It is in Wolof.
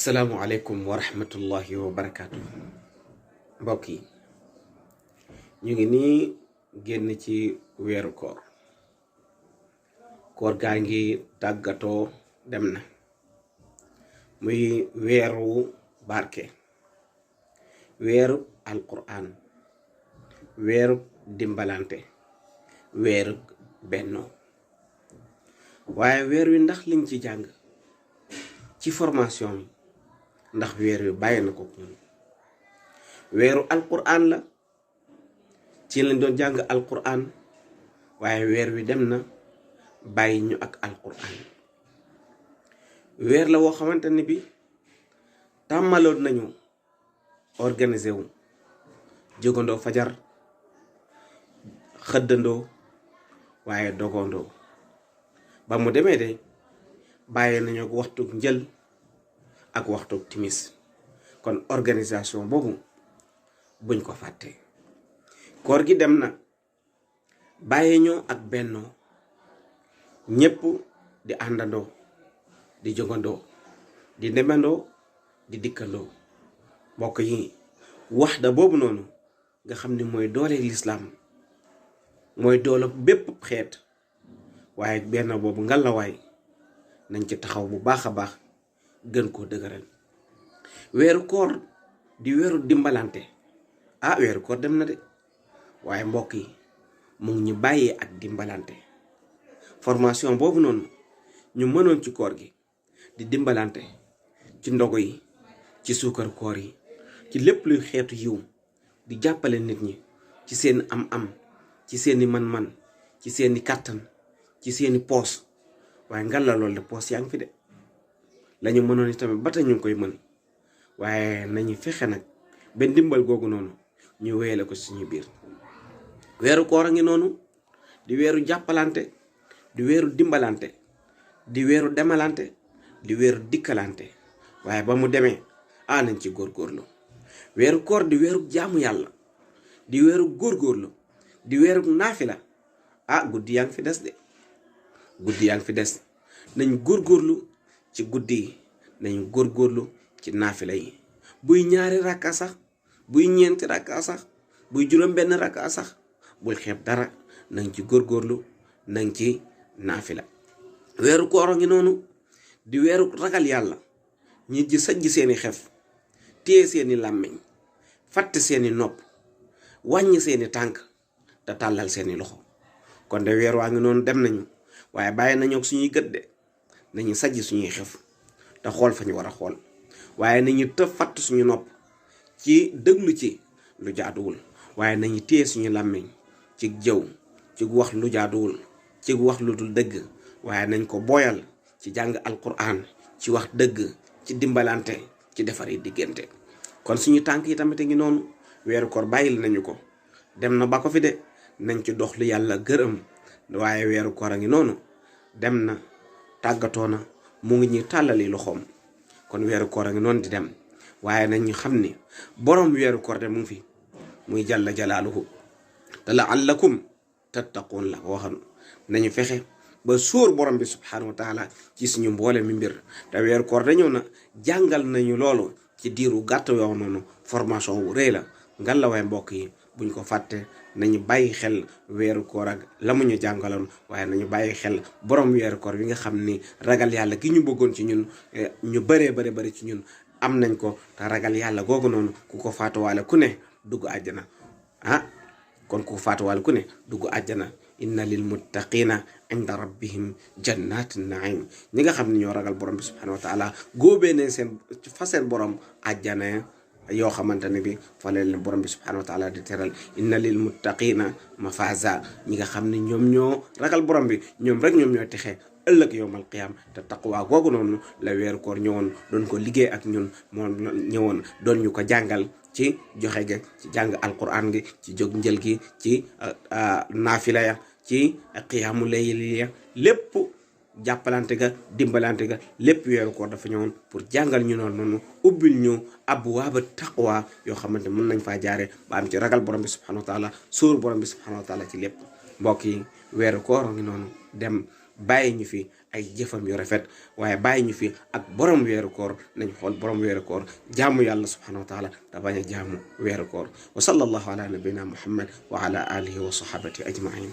asalaamualeykum wa rahmatullahi wa barakaatu. Mbokk yi ñu ngi nii génn ci weeru koor gaa ngi tàggatoo dem na muy weeru barke, weeru alquran, weeru dimbalante, weeru bennoo. waaye weer wi ndax liñ ci jàng ci formation yi ndax weer wi bàyyi na ko ñun. weeru alquran la, ci lañ doon jàng alquran, waaye weer wi dem na bàyyi ñu ak alquran. weer la woo xamante ni bi tàmmaloon nañu organiser wu, jógandoo fajar, xëddandoo, waaye dogandoo. ba mu demee de bàyyi nañu ak waxtuk njël ak waxtuk timis. kon organisation boobu buñ ko fàtte. koor gi dem na bàyyi ñoo ak bennoo, ñépp di àndandoo, di jógandoo, di demandoo, di dikkandoo. mbokk yi waxda boobu noonu nga xam ni mooy doole lislaam, mooy doole bépp xeet, waaye benn boobu ngalawaay nañ ci taxaw bu baax a baax, gën koo dëgëral. weeru koor di weeru dimbalante. weeru koor dem na de, waaye mbokk yi mu ngi ñu bàyyee ak dimbalante. formation boobu noonu ñu mënoon ci koor gi di dimbalante ci ndogo yi, ci suukar koor yi, ci lépp luy xeetu yiw, di jàppale nit ñi ci seeni am-am, ci seeni man-man, ci seeni kàttan, ci seeni poos. waaye ngalla loolu de poos yaa ngi fi de, lañu mënoon itamit ba tey ñu ngi koy mën, waaye nañu fexe nag benn dimbal googu noonu ñu wéyale ko suñu biir. weeru koor a ngi noonu di weeru jàppalante, di weeru dimbalante, di weeru demalante, di weeru dikkalante. waaye ba mu demee nañ ci góorgóorlu. weeru koor di weeru jaamu yàlla, di weeru góorgóorlu, di weeru naafila. guddi yaa ngi fi des de, guddi yaa ngi fi des. nañ góorgóorlu ci guddi yi, nañ góorgóorlu ci naafila yi. buy ñaari rakka sax, buy ñeenti rakka sax, buy juróom benn rakka sax, bul xeeb dara, nañ ci góorgóorlu, nañ ci naafila. weeru koor a ngi noonu di weeru ragal yàlla. ñi ji sajj seeni xef, téye seeni làmmiñ, fatt seeni nopp, wàññi seeni tànk, te tàllal seeni loxo. kon de weer waa ngi noonu dem nañu, waaye bàyyi nañu ak suñuy gët de. nañu sajj suñuy xef te xool fa ñu war a xool, waaye nañu tëf fatt suñu nopp ci déglu ci lu jaaduwul, waaye nañu téye suñu làmmiñ ci jëw, ci wax lu jaaduwul, ci wax lu dul dëgg. waaye nañ ko boyal ci jàng alquran, ci wax dëgg, ci dimbalante, ci defari diggante. kon suñu tànk yi tamit ngi noonu, weeru koor bàyyil nañu ko, dem na ba ko fi de. nañ ci dox lu yàlla gërëm. waaye weeru koor a ngi noonu dem na, tàggatoo na, mu ngi ñuy tàllali loxoom. kon weeru koor a ngi noonu di dem, waaye nañ ñu xam ni borom weeru koor de mu ngi fi, muy jalla jalaaluhu. te la'allakum tattaquun la waxam. nañu fexe ba sóor borom bi subhanahu wa taala ci suñu mboole mi mbir. te weeru koor da ñëw na jàngal nañu loolu ci diiru gàtt yoo noonu. formation wu rëy la. ngal la waaye mbokk yi buñ ko fàtte, nañu bàyyi xel weeru koor ak la mu ñu jàngaloon, waaye nañu bàyyi xel borom weeru koor wi nga xam ni ragal yàlla gi ñu bëggoon ci ñun, ñu bari ci ñun am nañ ko. te ragal yàlla googu noonu ku ko faatuwaale ku ne dugg àjjana. kon ku faatuwaale ku ne dugg àjjana. inna lil muttaqina inda rabbihim jannatin naim. ñi nga xam ne ñoo ragal borom bi subhanahu wa taala góobee ne fa seen borom àjjana yoo xamante ne bi fa leen borom bi subhanahu wa taala di teral. inna lil muttaqina mafaza. ñi nga xam ne ñoom ñoo ragal borom bi, ñoom rek ñoom ñoo texe ëllëg yowmal qiyam. te taqwa googu noonu la weeru koor ñëwoon doon ko liggéey ak ñun, moom ñëwoon doon ñu ko jàngal ci joxe ga, ci jàng alquran gi, ci jóg njël gi, ci naafila ya, ci qiyaamu layli ya. lépp jàppalante ga, dimbalante ga, lépp weeru koor dafa ñëwoon pour jàngal ñu noonu, ubbil ñu abwaaba taqwa yoo xamante mën nañ faa jaare ba am ci ragal borom bi subhanahu wa taala, sóor borom bi subhanahu wa taala ci lépp. mbokk yi weeru koor ngi noonu dem bàyyi ñu fi ay jëfam yu rafet waaye bàyyi ñu fi ak borom weeru koor nañ xool borom weeru koor jaamu yàlla subhanahu wa taala te bañ a jaamu weeru koor wa sallallahu ala nabina muhammad wa ala alihi wa sahabati ajmain